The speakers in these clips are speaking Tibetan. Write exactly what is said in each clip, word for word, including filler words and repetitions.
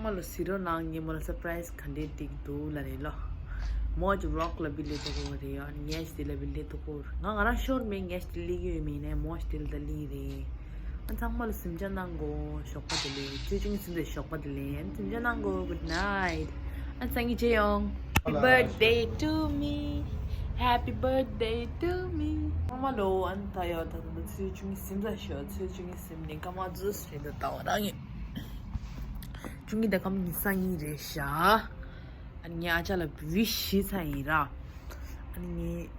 མོ་ལ་གཟིགས་རོགས་གནང་། ངས་མོ་ལ་སར་པ་རའི་སི་ག་འདྲས་སྒྲིག་འདུག་ལབ་རེད་ལོ། མོ་ཅིག་ཝི་ལོག་ལ་བི་ལེ་ཏོ་གོ་རེད་ཡ། ངས་དེ་ལ་བི་ལེ་ཏོ་གོ་རེད། ང་ང་རང་ཤོར་མེད། ངས་དེ་ལི་ཡོད་མིན་ནས་མོ་དེ་ལ་ལི་རེད། ཨ་ཚང་མ་ལ་གཟིམ་འཇག་གནང་གོ། ཞོགས་པ་བདེ་ལེགས། ཆོས་སྐྱོང་གི་གཟིམ་འཇག་ཞོགས་པ་བདེ་ལེགས། ཨ་གཟིམ་འཇག་གནང་གོ། Good night. ཨ་སང་ཉིན་མཇལ་ཡོང་། Happy birthday to me. Happy birthday to me. ཚང་མ་ལོ། ཨ་ད་ཡོད་ད་ད་ཆོས་སྐྱོང་གི་གཟིམ་འཇག་ཞོགས། ཆོས་སྐྱོང་གི་གཟིམ་ནས་སྐར་མ་ཛུས་རེད་ད་ལྟ་བ་རང་ཡིན། ཆུང་གི་ད་སྐར་མ་ཉི་ཤུ་རྩ་གཉིས་རེད་ཤག་ཨ་ནི་ངའི་ཨ་ཅག་ལ་བུ་ཤི་ཚར་ཡིན་ར། ཨ་ནི་ངས་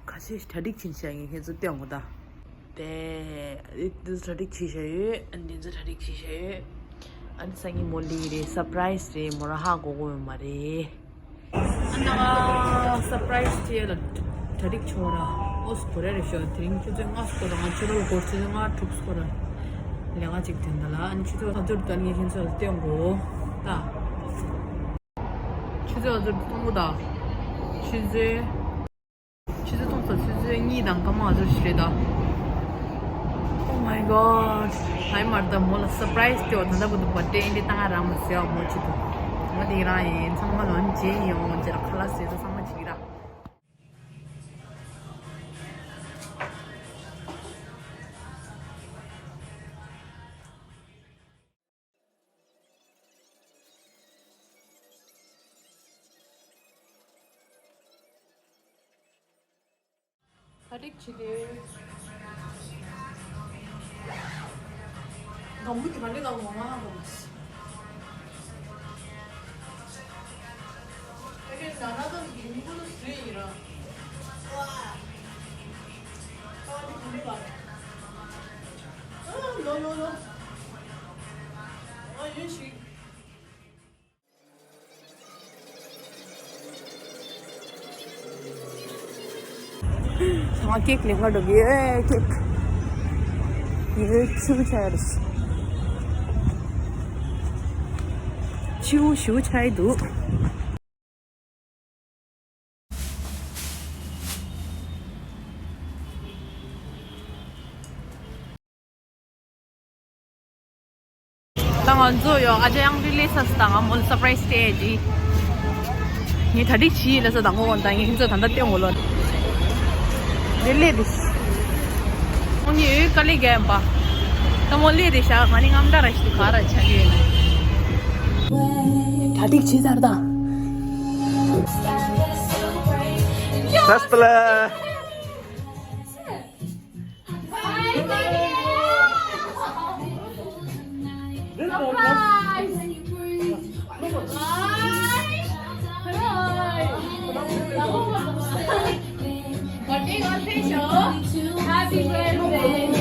ཁ་ཤས་གྲ་སྒྲིག་བྱིན་ཤག་ངས་ཁྱེད་ཚོ་སྟོན་གོ་ད། དེ་འདི་ཚོ་གྲ་སྒྲིག་བྱས་ཤག་ཡོད། ཨ་ནི་འདི་ཚོ་གྲ་སྒྲིག་བྱས་ཤག་ཡོད། ཨ་ནི་སང་ཉིན་མོ་ལི་རེད། སར་པ་རའི་སི་རེད། མོ་རང་ཧ་གོ་གོ་ཡོད་མ་རེད། ཨ་ན་ང་སར་པ་རའི་སི་ཅེ་ལ་གྲ་སྒྲིག་བྱུང་ར། ཨོ་སི་གོ་རེ་རེ་ཤོ་དེ་རིང་ཆུ་ཚོད་ལྔ་སྐོར་ར། ང་ཆུ་ཚོད་སྐོར་ཆུ་ཚོད་ལྔ་དྲུག་སྐོར་ར་ལས་ཀ་ཅིག་དེ་འདྲ་ལ། ཨ་ནི་ཆུ་ཚོད་ལྔ་དྲུག་ད་ངས་ཁྱེད་ཚོ་ལ་སྟོན་གོ་ད། ཆུ་ཚོད་ལྔ་དྲུག་གཏོང་གོ་ད། ཆུ་ཚོད། ཆུ་ཚོད་སྟོང་ཙམ་ཆུ་ཚོད་གཉིས་དང་སྐར་མ་ལྔ་བཅུ་ཞིག་རེད་ད། Oh my god. ཨའི་མར་ད་མོ་ལ་སར་པ་རའི་སི་སྟེར་བ། ད་ལྟ་བར་དུ་བར་ཐི་ཌེ་ཨེ་འདྲ་བཏང་རག་མ་སོང་། མོ་ཅིག་ཏུ་མོ་དེ་རང་ཡིན། ཚང་མ་ལོན་བྱེད་ཡོང་ཅེས་ལ་ཁ་ལག་ཟས་ཚོ་ཚང་མ་བྱེད་ཀྱི་ར། གྲ་སྒྲིག་བྱེད་དེ། དང་པོ་གྲ་སྒྲིག་ལ་ངོ་མ་ཧ་གོ་མ་སོང་། ཨེ་ཀེ་ན་ན་དང་གི་མི་ཀུན་ལ་སུ་ཡིན་ར། ཨ་ནི་ག་འདྲ་བ། ཨ་ལོ་ལོ་ལོ། ཨ་ཡོད་ཞིག་ང་ཀེག་ལེན་ག་འགྲོ་གི་ཡོད། ཀེག་ཡོད། ཆུ་ཆ་རེད། ཆུ་ཞུ་ཆ་ཡི་འདུག་ད་ང་ཚོ་ཡོ་ཨ་ཅག་ཡང་རི་ལི་ས་སི་དང་ང་མོ་ལ་སར་པ་རའི་སི་སྟེར་ཡ་ཅིག་ངས་གྲ་སྒྲིག་བྱས་ལ་ས་དང་གོ་འོན་ད་ངས་ཁྱེད་ཚོ་ད་ལྟ་སྟོན་གོ་ལོ། རི་ལི་དི་ཁོང་གཉིས་ཡོད་དཀའ་ལས་རྒྱག་ཡིན་པ། ད་མོ་ལི་དི་ཤག་ང་ནི་རྔམ་འདྲ་ར་ཞིག་ག་ར་ཆགས་ཀྱི་ཡོད། གྲ་སྒྲིག་བྱས་ཚར་དང་། ས་སི་ལ། Happy birthday.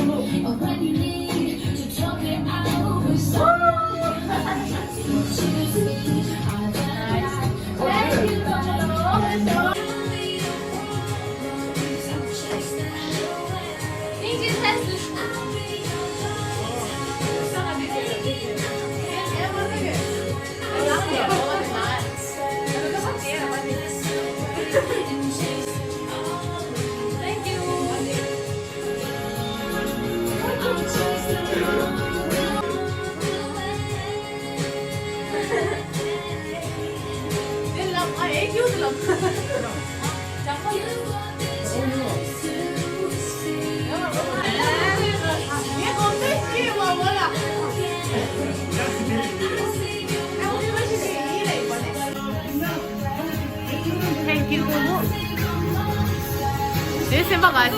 Thank you. This is my guys.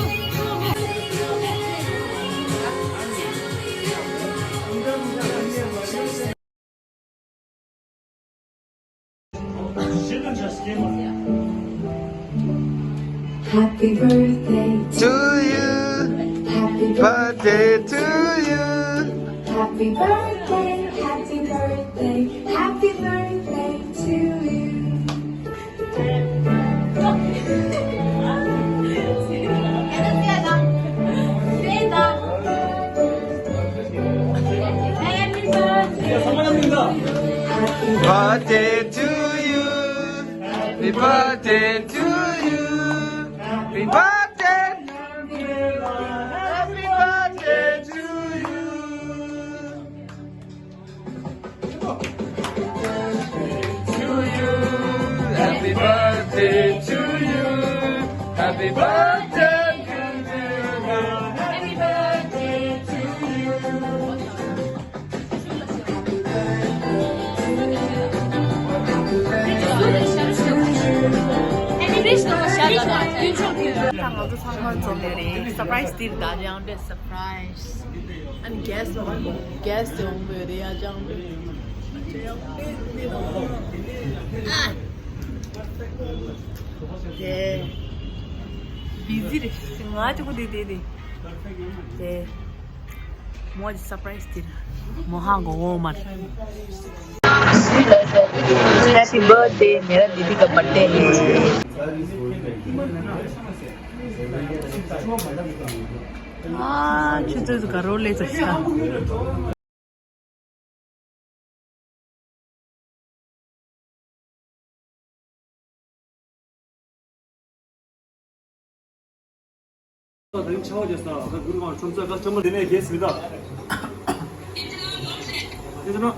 Happy birthday to you. Happy birthday to you. Happy birthday, happy birthday, happy birthday to you. Happy birthday to you. Happy birthday to you. Happy birthday. Happy birthday to you. ད་ང་ཚོ་ཚང་མ་འཛོམས་ནས་རེད། སར་པ་རའི་སི་འདིར་ད་ཅང་འདྲ་སར་པ་རའི་སི། ཨ་ནི་གེ་སི་ཡོང་གེ་སི་ཡོང་གི་རེད་ཡ་ཅང་འདྲ། དེ་བི་ཟི་རེད། ང་གཅིག་པོ་དེ་དེ་དེ་དེ། མོ་ཨ་ཅག་སར་པ་རའི་སི་དེ་ར། མོ་ཧ་གོ་འོ་མར། Happy birthday, मेरा दीदी का बर्थडे है। ཨ་ཆུ་ཚོད་དགའ་རོགས་ལས་ཚ་ཤ།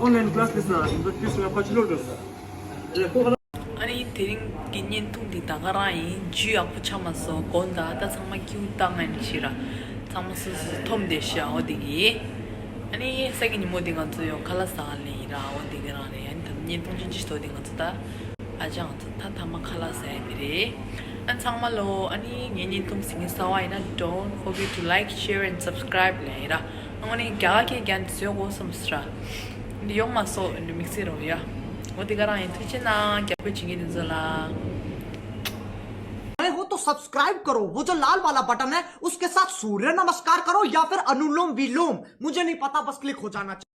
online class भी था। ཨ་ནི་དེ་རིང་གི་བརྙན་ཐུང་འདི་ད་ག་རང་ཡིན། ཇུས་ཡག་པོ་ཆགས་མ་སོང་། དགོངས་དག་ད་ཚང་མ་ཀྱིའུ་བཏང་ངན་ཤི་ར། ཚང་མ་སོ་སོ་འཐོམ་བསྡད་ཤག་འོ་དེ་གི། ཨ་ནི་ས་གི་ཉིན་མོ་འདི་ང་ཚོ་ཡོང་ཁ་ལག་ཟ་ག་ལེན་ཡིན་ར། འོ་དེ་གི་རང་རེད། ཨ་ནི་ད་བརྙན་ཐུང་ཅིག་ཅིག་ཐོག་འདི་ང་ཚོ་ད་ཨ་ཅག་ང་ཚོ་ད་ཐ་མ་ཁ་ལག་ཟ་ཡ་མི་རེད། ཨ་ཚང་མ་ལོ་ཨ་ནི་ངའི་བརྙན་ཐུང་གཟིགས་མཁན་གསར་པ་ཡིན་ན། Don't forget to like, share and subscribe ལེན་ཡིན་ར། ཨ་ནི་རྒྱ་གར་སྐད་རྒྱན་དེ་ཚོ་གོ་སམ་སི་ར། འདི་ཡོང་མ་སོང་འདི་དམིགས་བསལ་རོ་ཡ། འོ་དེ་ག་རང་ཡིན། ཐུགས་རྗེ་གནང་། རྒྱབ་སྐྱོར་བྱེད་མཁན་དེ་ཚོ་ལ། नए हो तो सब्सक्राइब करो, वो जो लाल वाला बटन है उसके साथ सूर्य नमस्कार करो या फिर अनुलोम विलोम, मुझे नहीं पता, बस क्लिक हो जाना चाहिए।